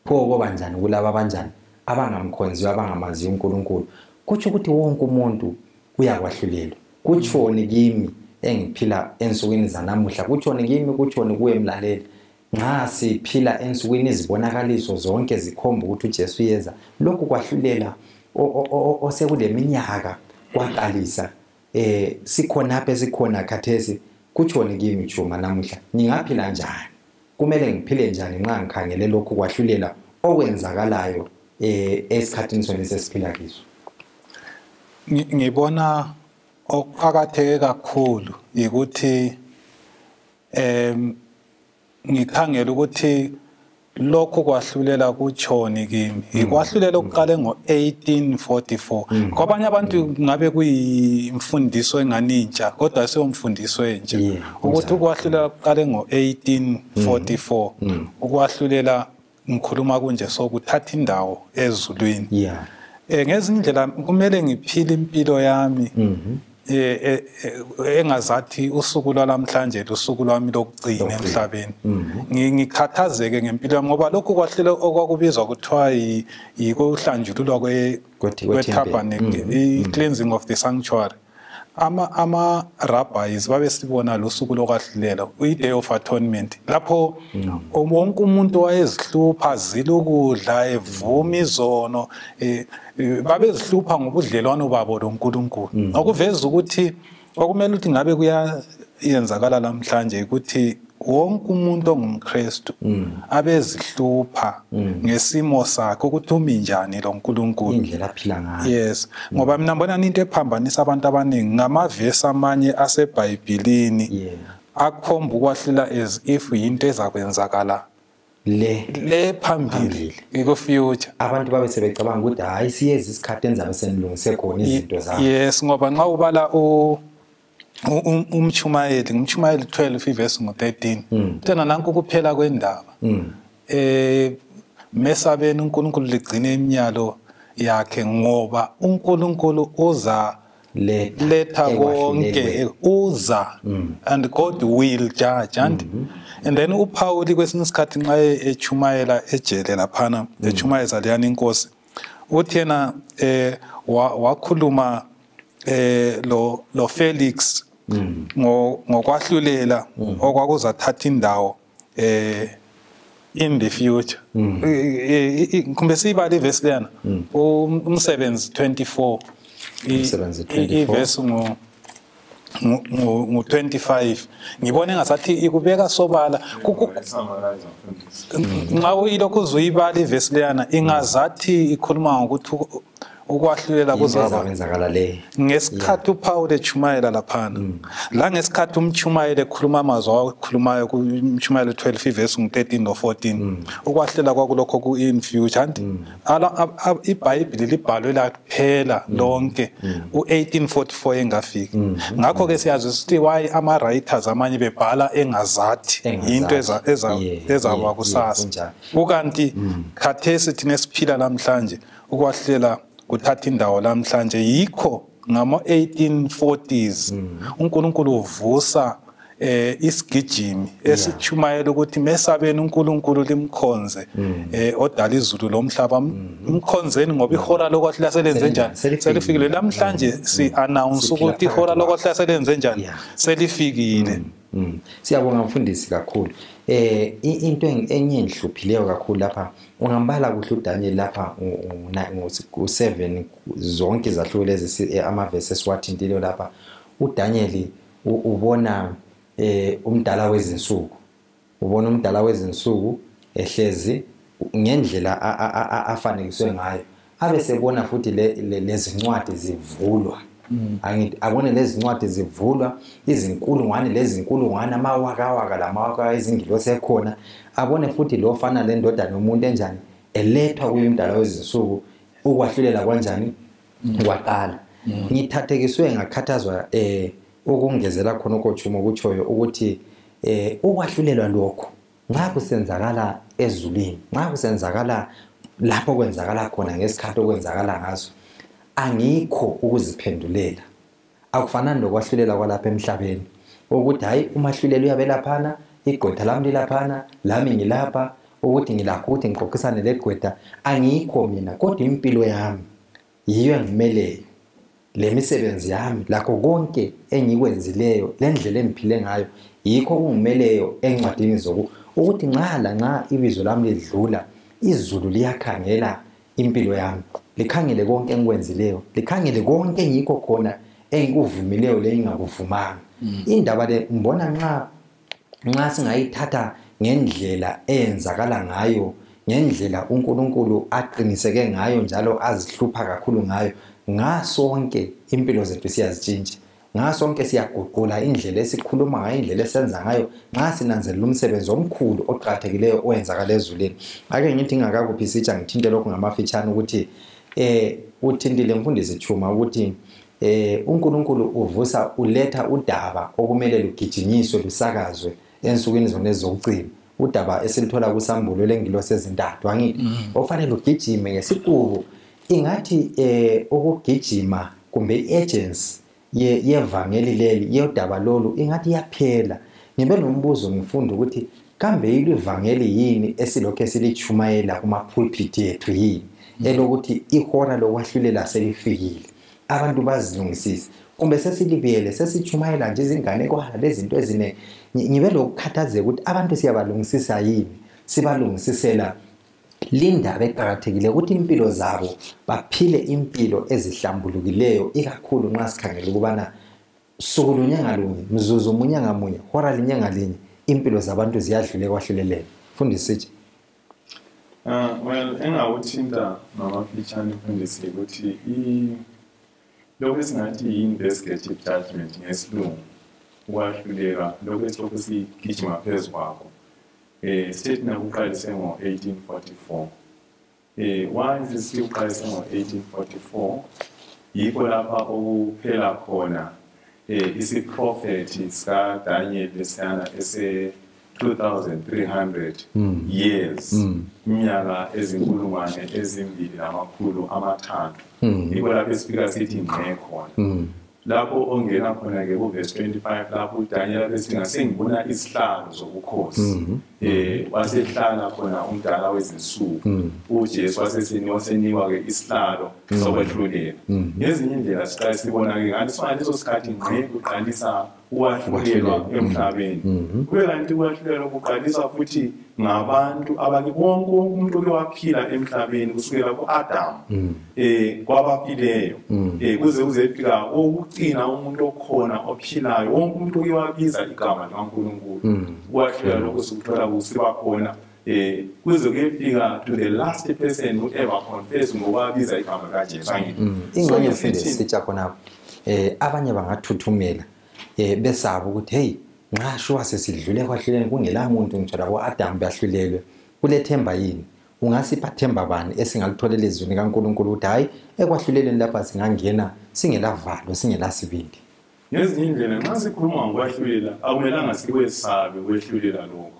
Pho koba njani kulaba abanjani abangamkhonziyo, abangamaziyo uNkulunkulu? Kutsho ukuthi wonke umuntu uyakwahlulelwa. Kutshoni kimi engiphila ensukwini zanamuhla? Kutshoni kimi? Kutshoni kuwe mlaleli? Nxa siphila ensukwini izibonakaliso zonke zikhomba ukuthi uJesu uyeza, lokhu kwahlulela osekuleminyaka kwaqalisa, sikhona apha esikhona khathesi. Kutshoni kimi Juma namuhla? Ngingaphila njani? Kumele ngiphile njani nxa ngikhangele lokhu kwahlulela okwenzakalayo esikhathini sona sesiphila kiso? Ngibona okuqakatheke kakhulu ukuthi ngikhangela ukuthi lokhu kwahlulela kutshoni kimi. Ikwahlulela okuqale ngo-1844. Kwabanye abantu ngabe kuyimfundiso enganintsha, kodwa seyomfundiso entsha ukuthi ukwahlulela kuqale ngo-1844. Ukwahlulela ngikhuluma kunje sokuthatha indawo ezulwini. Ngezinye indlela kumele ngiphile impilo yami engazathi usuku lwalamhlanje lusuku lwami lokugcina emhlabeni. Ngikhathazeke ngempilo yami, ngoba lokhu kwahlulela okwakubizwa kuthiwa yikuhlanjululwa kwe-tabernacle, i-cleansing of the sanctuary. Ama rabbis babesibona losuku lokwahlulela, i-day of atonement, lapho wonke umuntu wayezihlupha zila ukudla, evuma izono, babezihlupha ngobudlelwano babo loNkulunkulu. Okuveza ukuthi okumele ukuthi ngabe kuyenzakala namhlanje ukuthi wonke umuntu ongumKristu abezihlupha ngesimo sakhe, ukuthi umi njani lo nkulunkulu, indlela aphila ngayo. Yes, ngoba mina ngibona into ephambanisa abantu abaningi ngamavesi amanye aseBhayibhelini akhomba ukwahlulela as if into ezakwenzakala le phambili ku future. Abantu babe sebecabanga ukuthi hayi, siyezi isikhathi enzabe senilungise khona izinto zabo. Yes, ngoba nxa ubala umchumayeli, ngumchumayeli 12 ivesi ngo-13, tena nanku kuphela kwendaba. Mesabeni uNkulunkulu, ligcine iminyalo yakhe, ngoba uNkulunkulu uza letha konke, uza, and God will judge. And then uPaul kwesinye isikhathi nxa echumayela ejele laphana, echumayeza leyana inkosi, uthi yena wakhuluma lo Felix ngokwahlulela okwakuzathatha indawo in the future. Kumbe siyibale ivesi leyana, umsebenzi 24, ivesi ngo-25. Ngibone ngasathi ikubeka sobala. Nxa uyilokhu uzuyibala ivesi leyana, ingazathi ikhuluma ngokuthi ukwahlulela kuzokwenzakala le ngesikhathi uPaul echumayela laphana. La ngesikhathi umchumayeli ekhuluma amazwi awakhulumayo kumchumayeli 12 ivesi ngu-13 no-14, ukwahlulela kwakulokho ku-in future. And iBhayibheli libhalwe laphela lonke u-1844 engafiki. Ngakho-ke siyazi ukuthi why ama-writers amanye bebhala engazathi into ezaba kusasa. Ukanti khathesi thina esiphila namhlanje ukwahlulela kuthatha indawo lamhlanje. Yikho ngama-1840s uNkulunkulu uvusa isigijimi esichumayela ukuthi mesabeni uNkulunkulu, limkhonze odala izulu lomhlaba, umkhonzeni ngoba ihora lokwahlulela selenze njani, selifikile. Namhlanje si announce ukuthi ihora lokwahlulela selenze njani, selifikile. Siyabonga mfundisi kakhulu. Into enye enhluphileyo kakhulu lapha, ungambala kuhle uDaniel lapha u7 zonke izahluko lezi amavesi esiwathintileyo lapha, uDaniel ubona umdala wezinsuku, ubona umdala wezinsuku ehlezi ngendlela afanekiswe ngayo, abe sebona futhi lezincwadi zivulwa. Angithi abone lezi ncwadi zivulwa, izinkulungwane lezinkulungwane, amawakawaka lamawaka izingilosi ekhona, abone futhi lo fana lendodana yomuntu enjani elethwa kuye umdala wezinsuku, ukwahlulela kanjani kwaqala. Ngithathekiswe ngakhathazwa ukungezela khona okochumo kutshoyo ukuthi ukwahlulelwa lokho nxa kusenzakala ezulwini, nxa kusenzakala lapho kwenzakala khona ngesikhathi okwenzakala ngaso, angikho ukuziphendulela. Akufanani nokwahlulela kwalapha emhlabeni ukuthi hayi umahluleli uyabe laphana, igqwetha lami lilaphana, lami ngilapha. ukuthi ngilakho ukuthi ngixoxisane legqwetha, angikho mina, kodwa impilo yami yiyo engimeleyo, le misebenzi yami, lakho konke engikwenzileyo, le ndlela engiphile ngayo, yikho kungimeleyo encwadini zoku ukuthi nxa la nxa ibizo lami lidlula, izulu liyakhangela impilo yami, likhangele konke engikwenzileyo, likhangele konke engikho khona engikuvumileyo le engingakuvumanga. Indaba le ngibona nxa singayithatha ngendlela eyenzakala ngayo, ngendlela uNkulunkulu aqiniseke ngayo njalo azihlupha kakhulu ngayo, ngasonke impilo zethu siyazitshintsha, ngasonke siyaguqula indlela esikhuluma ngayo, indlela esenza ngayo, nxa sinanzelela umsebenzi omkhulu oqakathekileyo owenzakala ezulwini. Ake ngithi ngingakakuphi isitsha ngithinte lokhu ngamafitshane ukuthi uthintile mfundisi Tshuma ukuthi uNkulunkulu uvusa uletha udaba okumele lugijinyiswe lusakazwe ensukwini zona ezokugcina, udaba esilithola kusambulo lengilosi ezintathu, angithi ofanele ugijime ngesiqubu. Ingathi ukugijima kumbe i-agency yevangeli leli yodaba lolu ingathi iyaphela. Ngibe nombuzo ngifunda ukuthi kambe ilivangeli yini esilokho esilichumayela kuma-pulpit yethu yini, elokuthi ihora lokwahlulela selifikile, abantu bazilungisise, kumbe sesilibele sesichumayela nje izinganekwana lezinto eziningi. Ngibe lokukhathazeka ukuthi abantu siyabalungisisa yini, sibalungisisela lindaba eqakathekile ukuthi impilo zabo baphile impilo ezihlambulukileyo, ikakhulu nxa sikhangela ukubana suku lunye ngalunye, mzuzu munye ngamunye, hora linye ngalinye, impilo zabantu ziyadlula ekwahluleleni. Mfundisi Sitsha. Well, engawuthinta ngamafitshane mfundisi ukuthi lokhu esingathi yi-investigative judgment ngesilungu, ukwahlulelwa lokhu esilokhu sigijima phezu kwakho, sithe thina kuqalise ngo-1844. Once sikuqalise ngo-1844, yikho lapha okuphela khona isiprofethi sikaDaniel lesiyana ese 2300 years, iminyaka ezinkulungwane 2300. Yikho lapho esifika sithi ngqe khona. Lapho ongena khona-ke kuvesi 25 lapho uDaniel abethi ngasengibona isihlalo zobukhosi, wasehlala khona umdala wezinsuku, uJesu wasenikwa-ke isihlalo sokwehlulela. Ngezinye indlela siqale sibona-ke ngaleso sikhathi ngqe kuqalisa ukwahlulelwa emhlabeni. Kube kanti ukwahlulelwa kuqalisa futhi ngabantu abake wonke umuntu oke waphila emhlabeni kusukela ku-Adam kwabafileyo, kuze kuzefika okugcina umuntu okhona ophilayo, wonke umuntu oke wabiza igama likaNkulunkulu. Ukwahlulela lokhu sikuthola kusiba khona kuze kuyefika to the last person who ever confessed ngokwabiza igama likaJesu. Ingxenye mfundisi Sitsha khonapho, abanye bangathuthumela besaba ukuthi hey, nxa shuwa sesidlule ekwahluleleni kungela muntu ngitsho labo-Adamu bahlulelwe, kulethemba yini? Ungasipha themba bani esingalitholela ezwini kaNkulunkulu ukuthi hhayi, ekwahluleleni lapha singangena singelavalo, singelasibindi? Ngezinye indlela nxa sikhuluma ngokwahlulela akumelanga sikwesabe ukwehlulela lokho,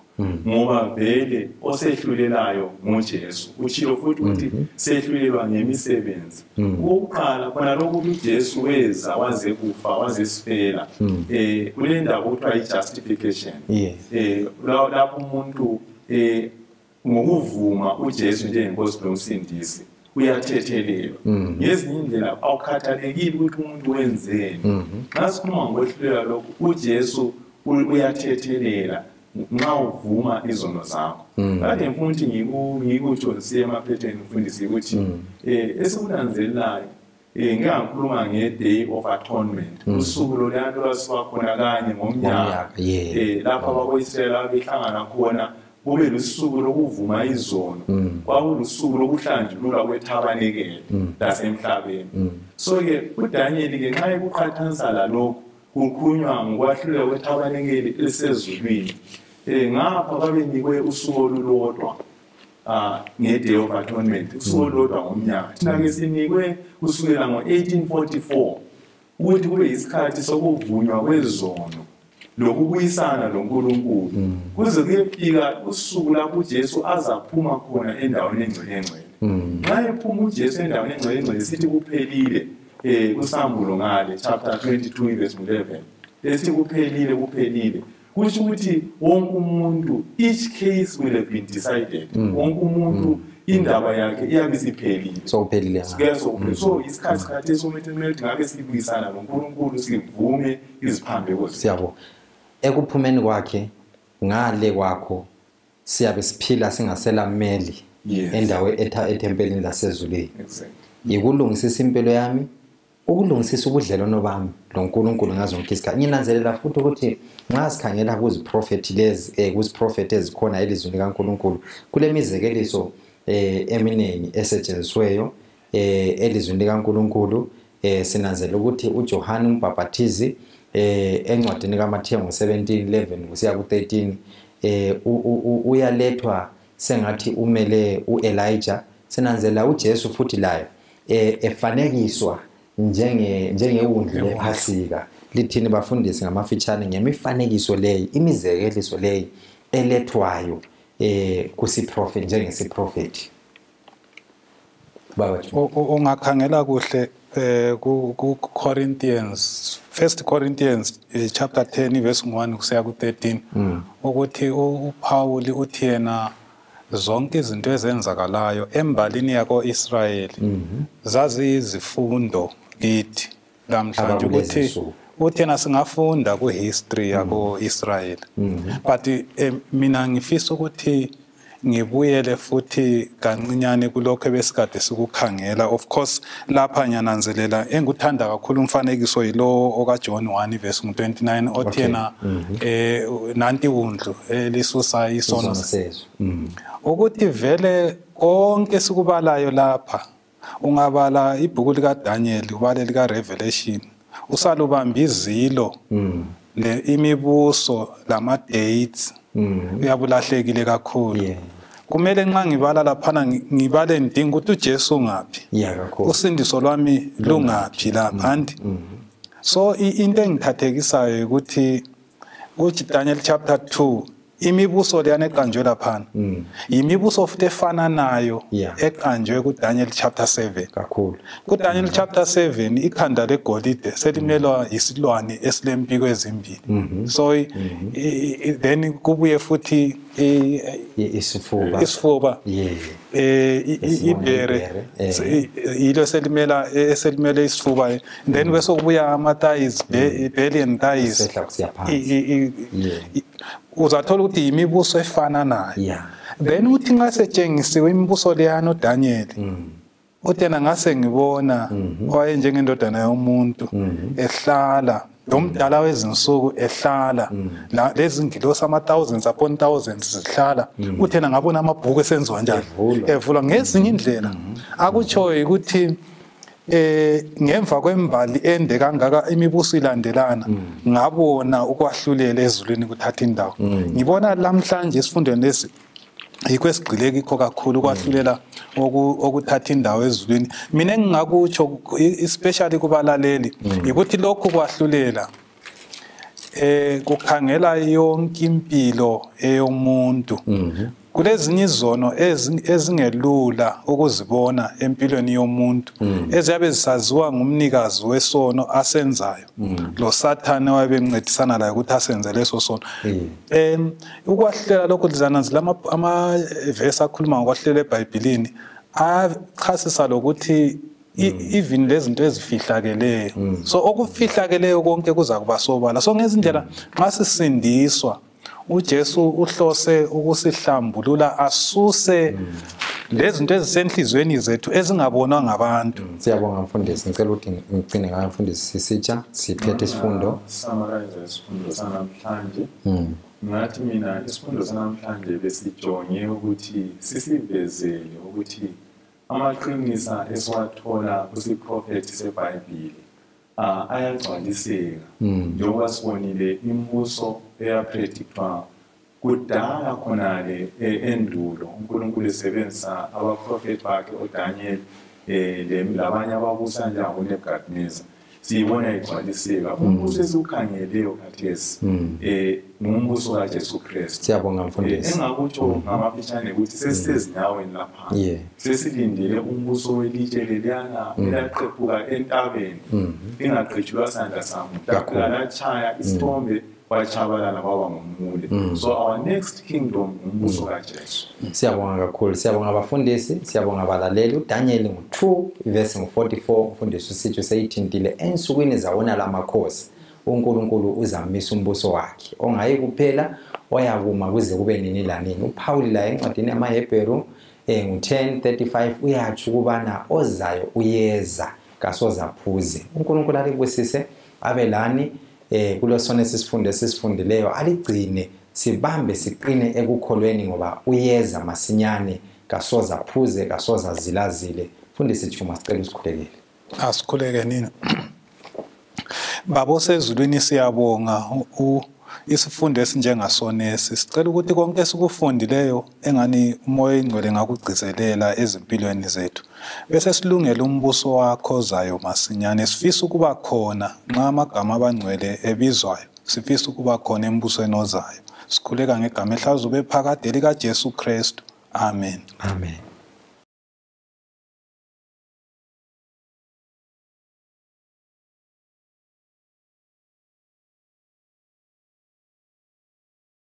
ngoba vele osehlulelayo nguJesu. Utshilo futhi ukuthi sehlulelwa ngemisebenzi. Okokuqala khona lokhu uJesu weza waze kufa wazesifela, kule ndaba okuthiwa i-justification, lapho umuntu ngokuvuma uJesu njengenkosi nomsindisi uyathethelelwa. Ngezinye indlela awukhathalekile ukuthi umuntu wenzeni. Nxa sikhuluma ngokwehlulela lokhu, uJesu uyathethelela nxa uvuma izono zakho. Kade ngifuna ukuthi ngikutsho siye emaphetheni mfundisi ukuthi esikunanzelelayo, ngike ngakhuluma nge-Day of Atonement, usuku loluyana olwasiwa khona kanye ngomnyaka, lapho abako-Israyeli ababehlangana khona kube lusuku lokuvuma izono, kwakulusuku lokuhlanjululwa kwethabanekele lasemhlabeni. So-ke uDaniel-ke nxa ekuqhathanisa lalokhu, kukhulunywa ngokwahlulelwa kwethabanekele elisezulwini. Ngapha babenikwe usuku olulodwa nge-Day of Atonement, usuku olulodwa ngomnyaka. Thina-ke sinikwe kusukela ngo-1844 ukuthi kube yisikhathi sokuvunywa kwezono lokubuyisana loNkulunkulu, kuze kuyefika usuku lapho uJesu azaphuma khona endaweni engcwele engcwele. Nxa ephuma uJesu endaweni engcwele engcwele sithi kuphelile, kusambulo ngale chapter 22 verse 11 esithi kuphelile, kuphelile. Kusho ukuthi wonke umuntu, each case will have been decided. Wonke umuntu indaba yakhe iyabe isiphelile. Sokuphelile. So isikhathi khathesi kumele ngabe sibuyisana noNkulunkulu, sivume iziphambeko zethu. Siyabonga. Ekuphumeni kwakhe ngale kwakho siyabe siphila singasela mmeli endawo ethempelini lasezulwini. Exactly. Yikulungisisa impilo yami, ukulungisisa ubudlelwano bami loNkulunkulu ngazo zonke isikhathi. Nginanzelela futhi ukuthi nxa sikhangela kuziprofethi lezi, kuziprofethi ezikhona elizwini likaNkulunkulu, kule mizekeliso eminingi esetshenzisweyo elizwini likaNkulunkulu. Sinanzelela ukuthi uJohane umbhaphathizi encwadini kaMathewu 17:11 kusiya ku-13 uyalethwa sengathi umele uElijah. Sinanzelela uJesu futhi layo efanekiswa njengewundlu lePhasika. Lithini bafundisi ngamafitshane ngemifanekiso leyi, imizekeliso leyi elethwayo kusiprofeti, njengesiprofeti? Baba, ungakhangela kuhle ku Corinthians, 1 Corinthians chapter 10 verse 1 kusiya ku 13, ukuthi uPaul uthi yena zonke izinto ezenzakalayo embalini yako-Israyeli zaziyizifundo kithi namhlanje, ukuthi uthi yena singafunda ku-history yako-Israyeli. But mina ngifisa ukuthi ngibuyele futhi kancinyane kulokho ebesikade sikukhangela. Of course lapha ngiyananzelela engikuthanda kakhulu umfanekiso yilowo okaJohn 1 verse 29 othi yena nanti wundlu elisusa isono sethu. Ukuthi vele konke sikubalayo lapha, ungabala ibhuku likaDaniel, ubale lika Revelation, usalubamba izilo le imibuso lama dates, uyabulahlekile kakhulu. Kumele nxa ngibala laphana ngibale ngidinga ukuthi uJesu ungaphi, usindiso lwami lungaphi lapha. So into engithathekisayo ukuthi kuDaniel chapter 2 imibuso leyana eqanjwe laphana imibuso futhi efananayo eqanjwe kuDaniel chapter 7 kakhulu. KuDaniel chapter 7 ikhanda legolide selimelwa isilwane esilempiko ezimbili. So then kubuye futhi isifuba ibhere yilo selimela eselimele isifuba, then bese kubuya ama thighs, belly and thighs, uzathola ukuthi imibuso efananayo. Then uthi ngasetshengisiwe imibuso leyana uDaniel, uthi yena ngase ngibona owayenjengendodana yomuntu ehlala lomdala wezinsuku ehlala lezi ngilosi ama thousands upon thousands zihlala. Uthi yena ngabona amabhuku esenziwa njani, evulwa ngezinye indlela. Akutshoyo ukuthi ngemva kwembali ende kangaka imibuso ilandelana, ngabona ukwahlulela ezulwini kuthatha indawo. Ngibona lamhlanje esifundweni lesi yikho esigxile kikho kakhulu, ukwahlulela okuthatha indawo ezulwini. Mina engingakutsho especially kubalaleli ukuthi lokhu kwahlulela kukhangela yonke impilo eyomuntu. Kulezinye izono ezingelula ukuzibona empilweni yomuntu, eziyabe zisaziwa ngumnikazi wesono asenzayo, lo Sathane wayebemncedisana laye ukuthi asenze leso sono. Ukwahlulela lokhu lizananzela amavesi akhuluma ngokwahlulela eBhayibhelini achasisa lokuthi even lezinto ezifihlakeleyo. So okufihlakeleyo konke kuza kuba sobala. So ngezindlela nxa sisindiswa, uJesu uhlose ukusihlambulula asuse lezinto ezisenhlizweni zethu ezingabonwa ngabantu. Siyabonga mfundisi, ngicela ukuthi ngigcine ngayo mfundisi sisitsha siphethe isifundo. Summarize isifundo sanamhlanje. Ngathi mina isifundo sanamhlanje besijonge ukuthi sisivezele ukuthi amaqinisa esiwathola kusiprofethi seBhayibheli ayagcwaliseka. Njengoba sibonile imibuso eyapredictwa kudala khonale endulo, uNkulunkulu esebenzisa abaprofethi bakhe oDaniel labanye ababusa njengoNebukadnezar, siyibona igcwaliseka. Umbuso esiwukhangeleyo khathesi ngumbuso kaJesu Kristu. Siyabonga mfundisi. Engakutsho ngamafitshane ukuthi sesisezinyaweni lapha, sesilindele umbuso welitshe leliyana elaqephuka entabeni lingaqetshulwa sandla samuntu, latshaya isithombe Wachabalala kwaba ngumule. So our next kingdom umbuso kaJesu. Siyabonga kakhulu, siyabonga abafundisi, siyabonga abalaleli. uDaniel ngu2 verse ngu44, umfundisi usitsho seyithintile ensukwini zawona lamakhosi uNkulunkulu uzamisa umbuso wakhe ongayi kuphela, oyakuma kuze kube nini lanini. uPaul la encwadini yamaHebheru ngu10:35 uyatsho ukubana ozayo uyeza kasozaphuze. uNkulunkulu alibusise, abe lani kulosona esisifundo esisifundileyo, aligcine sibambe siqine ekukholweni, ngoba uyeza masinyane, kasozaphuze, kasozazilazile. Mfundisi Tshuma, sicela usikhulekele. Asikhuleke nini. Baba osezulwini, siyabonga isifundo esinjengasonesi. Sicela ukuthi konke esikufundileyo engani uMoya oyiNgcwele ngakugcizelela ezimpilweni zethu, bese silungele umbuso wakho ozayo masinyane. Sifisa ukuba khona nxa amagama abangcwele ebizwayo, sifisa ukuba khona embusweni ozayo. Sikhuleka ngegama ehlazobe phakade likaJesu Kristu. Amen. Amen.